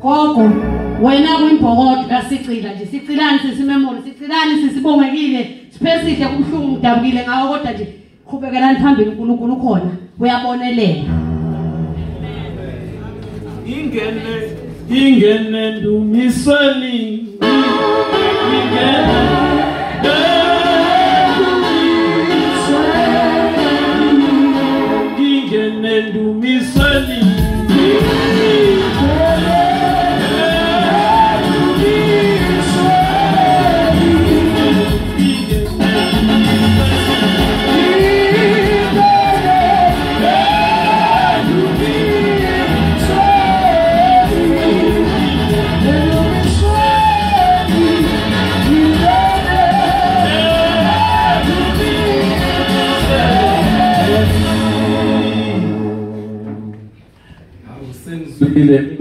Gogo wena kwimbhokodo kasicila nje, sicilani sisi memory, sicilani sisibongekile, siphesihle kubuhlungu ngidabukile ngawo, kodwa nje qhubekelani phambili, uNkulunkulu ukhona uyabonelela. Ingene ndumisweni, ingene ndumisweni, ingene ndumisweni.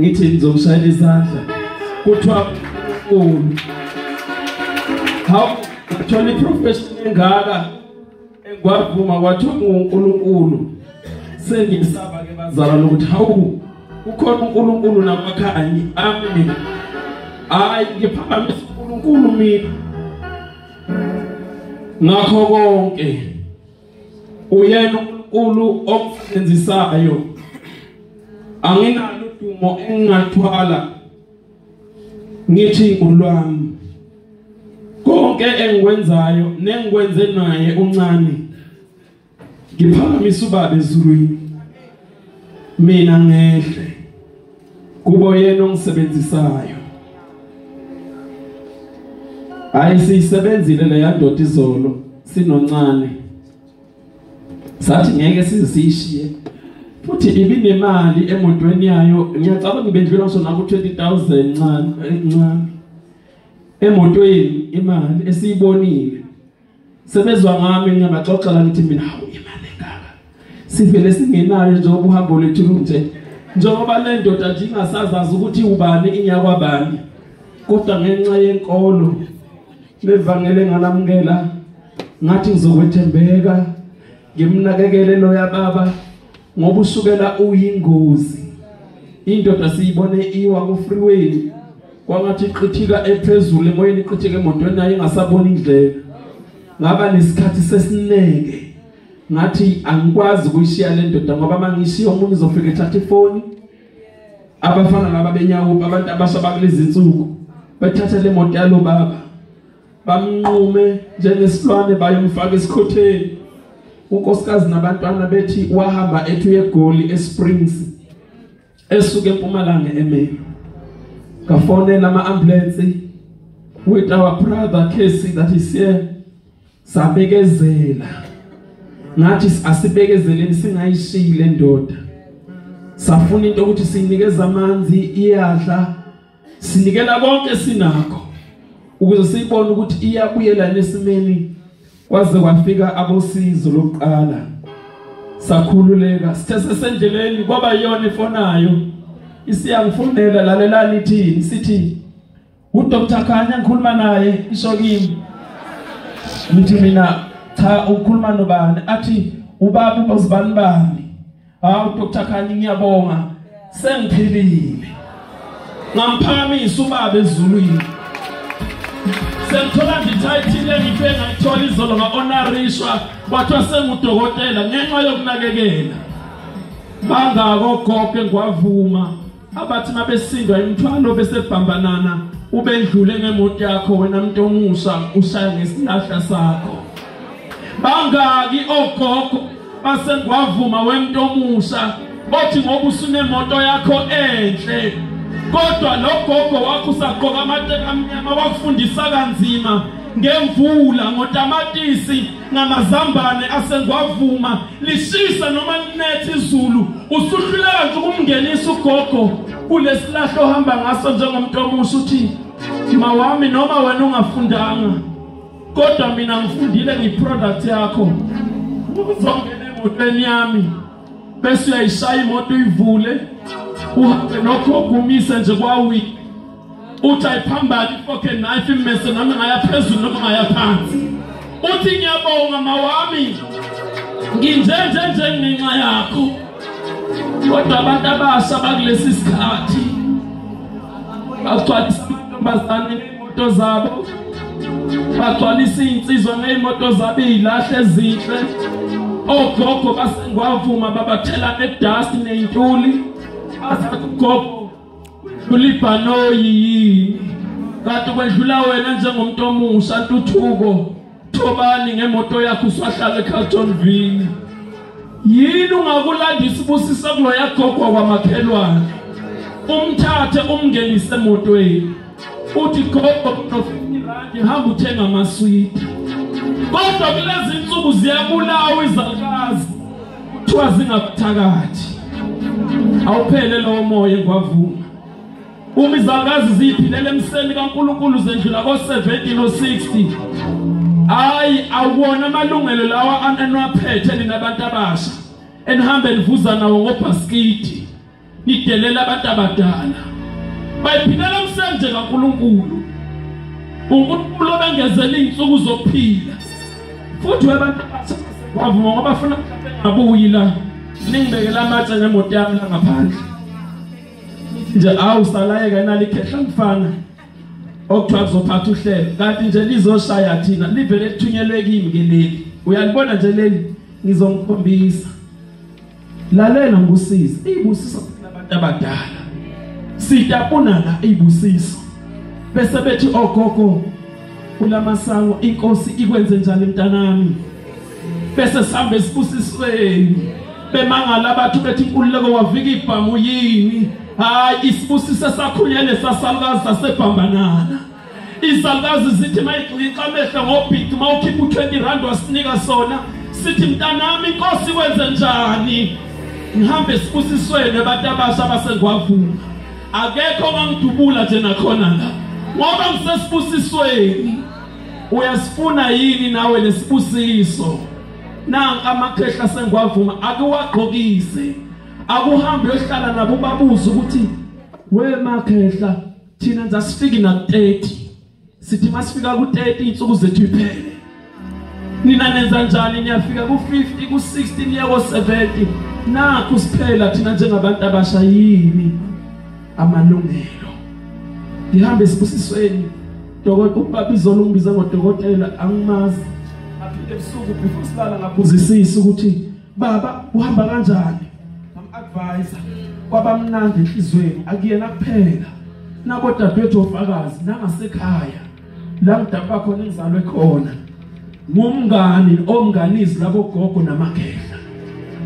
Ngithi ngizomshayela izandla kuthiwa uNkulunkulu hawu uthola iprofession engaka engwavuma kwathiwa nguNkulunkulu. Sengisaba ke bazalwane ukuthi hawu ukhona uNkulunkulu nakwakhanyi. Amen. Hayi ngiphakamisa uNkulunkulu mina ngakho konke, uyena uNkulunkulu omsebenzisayo. Anginalo udumo engingathwala ngithi ngolwami, konke engikwenzayo nengikwenze naye uncane, ngiphakamisa ubaba ezulwini, mina ngehle kubo yena ongisebenzisayo. Hayi siyisebenzile le yandoda izolo sinoncane, sathi ngeke size siyishiye futhi ibinemali emotweni yayo, ngiyacabanga ibendlula ngisho naku 20,000 ncane emotweni, imali esiyibonile. Sebezwa ngami ngiyabaxoxela ngithi mina hawu imali engaka sivele singenayo njengoba uhambo lethu lunje, njengoba le ndoda nje ingasazazi ukuthi ubani inyakwabani, kodwa ngenxa yenkolo levangele ngalamukela, ngathi ngizokwethembeka ngimnakekele loya baba ngoba usukela uyingozi. Indoda siyibone iwa ku freeway kwangathi iqithika ephezulu emoyeni, iqithike emotweni nayo ingasabona indlela. Ngaba nesikhathi sesineke ngathi angikwazi ukuyishiya le ndoda ngoba mangishiya omunye uzofika ethatha ifoni. Abafana laba benyawupa, abantu abasha bakulezi insuku bethatha le moto yalo baba bamnqume njengesilwane bayomfaka esikhotheni. Unkosikazi nabantwana bethi wahamba ethi uyeGoli eSprings esuke eMpumalanga eMelo. Ngafonela ama-ambulance with our brother Casey that is here, sabekezela ngathi asibekezeleni singayishiyi le ndoda. Safuna into ukuthi siyinikeza amanzi iyadla, sinikela konke sinakho ukuze siyibone ukuthi iyabuyela nesimeni. Kwaze kwafika abosizo lokuqala sakhululeka, sithe sesendleleni kwaba iyona ifonayo isiyangifonela, lalelani ithini, sithi uDr Khanya ngikhuluma naye, isho kimi. Ngithi mina cha ukhuluma nobani? Athi ubaba uzibani bani. Hawu Dr Khanya ngiyabonga sengiphilile. Ngamphakamisa ubaba ezulwini. Sengithola nje title engiphe ngayithola izolo nga-honorishwa kwathiwa sengudokotela ngenxa yokunakekela. Bangako gogo engiwavuma abathi mabesindwa imithwalo bese bhambanana ubendlule ngemoto yakho wena muntu omusha ushaya ngesilahla sakho. Bangaki ogogo basengwavuma wemntu omusha othi ngoba usunemoto yakho enhle kodwa lo gogo wakho usagqoka amateki amnyama wakufundisa kanzima ngemvula ngotamatisi ngamazambane asengwavuma lishisa noma linethe izulu usuhluleka nje ukumngenisa ugogo kulesilahlo ohamba ngaso njengomuntu omusha uthi mawami noma wena ungafundanga kodwa mina ngifundile ngiproduct yakho uzongena emotweni yami bese uyayishaya imoto uyivule uhambe nogogo umise nje kwawi uthi ayiphambane ifork and knife immese noma ngaya phezulu noma ngaya phansi uthi ngiyabonga mawami nginje nje nje ngenxa yakho. Kodwa abantu abasha bakulesi sikhathi Bagcwalisa amantombazane ngey'moto zabo, bagcwalisa iy'nsizwa ngey'moto zabo, iy'lahle ezinhle. Ogogo baseNgwavuma babathela ngedust ney'ntuli. Bathi gogo kwendlula ibhanoyi yini? Kanti kwendlula wena njengomuntu omusha ntuthuko thobani ngemoto yakho usahlala eCarltonville. Yini ungakulandisa ubusisa kuloya gogo kwamakhelwane? Umthathe umngenise emotweni, uthi gogo no 50 rand hamba uthenga amaswiti. Kodwa kulezi insuku ziyabulawa izalukazi, kuthiwa zingabuthakathi. Awuphele lowo moya eNgwavuma. Uma izalukazi ziyiphilela emseni kaNkulunkulu zendlula ko-70 no-60. Hayi, awuwona amalungelo lawa eniwaphethe nina abantu abasha enihambe nivuza nawo ngobhaskidi, nidelela abantu abadala. Bayiphilela emseni nje kaNkulunkulu. uNkulunkulu obengezela iy'nsuku zokuphila. Futhi abantu abasha baseNgwavuma ngoba funa ngabuyi la, ningibekela amatshe ngemoto yami la ngaphandle. Nje awu salayeka nalikhehla mfana okuthiwa kuzophatha uhlelo, kanti nje lizoshaya thina, livele lithunyelwe kimi ke leli. Uyalibona nje leli, ngizomkhombisa. Lalela ngikusize, ibusiso nabantu abadala. Sitapuna la ibusiso. Bese bethi ogogo kulamasango inkosi ikwenze njani mntanami? Bese sihambe esibusisweni. Bemangala abathu bethi inkululeko wavika ibhamu yini? Hayi, isibusiso sakhulele sasalukazi sasebhambanana. Izalukazi zithi mayigxixa amehlo ngobhici, mawukhipha u20 rand wasinika sona, sithi mntanami inkosi kwenze njani? Ngihambe esibusisweni abantu abasha baseNgwavuma. Akekho ongangidubula nje nakhona la, ngoba ngisesibusisweni. Uyasifuna yini nawe lesibusiso? Nanka amakhehla aseNgwavuma akuwagqokise, akuhambe uyohlala nabo babuze ukuthi we makhehla, thina nje asifiki na 30, sithi masifika ku 30 insuku zethu iphele. Nina nenza njani? Niyafika ku 50, ku 60, niye ku 70. Nakho siphela thina njengabantu abasha yini amalungelo? Ngihambe esibusisweni. Dokotela ubaba izolo ungibiza ngodokotela, angimazi. Aphinde ebusuku before silala ngabuzisisa ukuthi baba uhamba kanjani? Ngam-advisor, kwabamnandi enhlizweni, akuyena kuphela nabodadewethu ofakazi nangasekhaya la ngidabuka khona engizalwe khona, ngumngani omnganizi labo gogo namakhehla,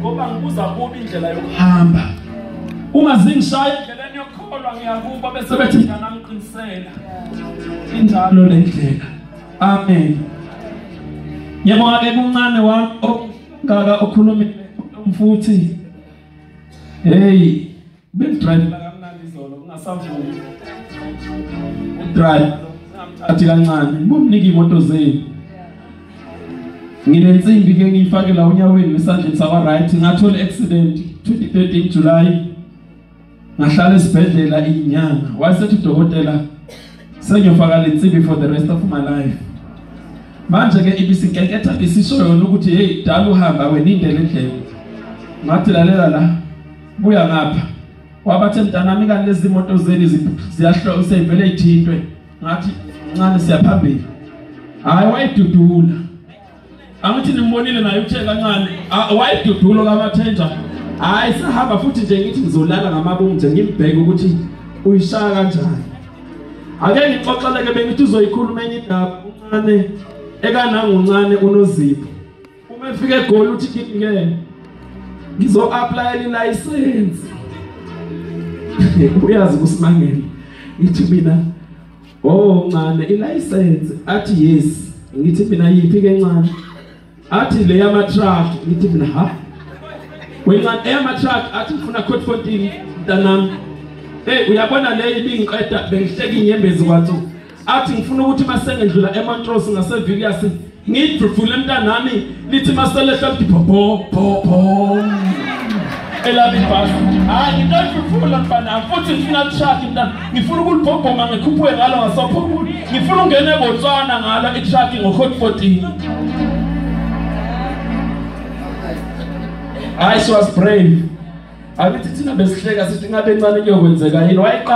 ngoba ngibuza kubo indlela yokuhamba. Uma zingishaya endleleni yokukholwa ngiyakuba, bese bethi mntanami qinisela, injalo le ndlela. Amen. Ngiyabonga ke kumncane wami ongaka okhulumile futhi. Hey, bengidrive kamnandi izolo kungasavumi. Udrive ngamthathi kancane, ngibomnika imoto zenu. Nginensimbi ke ngiyifake la onyaweni esandleni sakwa right, ngathola accident 2013 July. Ngahlala esibhedlela inyanga. Wayesethi udokotela sengiyofaka lensimbi for the rest of my life. Manje ke ibisinkenketha isisho yona ukuthi hey dala uhamba wena indlela endlela. Ngathi lalela la, buya ngapha. Wabathe mntanami kanti lezi moto zenu ziyahloka seyivele ithintwe. Ngathi ncane siyaphambili. Hayi wayidudula. Angithi nimbonile naye uthe kancane, wayidudula kaMathenja. Hayi sahamba futhi nje ngithi ngizolala ngamabomu nje ngimbheke ukuthi uyishaya kanjani. Ake ngixoxeleke bengithi uzoyikhuluma enye indaba uncane ekananguncane uNozipho. Uma efika eGoli uthi kimi ke ngizo applyela ilicense. Uyazi kusimangele. Ngithi mina oh ncane ilicense, athi yes. Ngithi mina yiphi ke ncane? Athi le yama truck. Ngithi mina ha wencane eyama truck, athi ngifuna code 14 mntanami. Hey uyabona le ibingiqeda bengihleka inyembezi kwathu. Athi ngifuna ukuthi masengedlula eMontrose ngaseVilliers ngidlule mntanami, lithi maselehla lithi bo bo bo elabi bus. Hayi ngidlula mfana, futhi ngifuna truck mntana, ngifuna ukulibhobhoma ngikhuphuke ngalo ngasophumula, ngifuna ungene eBotswana ngalo itruck ngo code 14. I was brave. Abithi thina besihleka sithi ngabe encane kuyokwenzeka yini. Wayiqala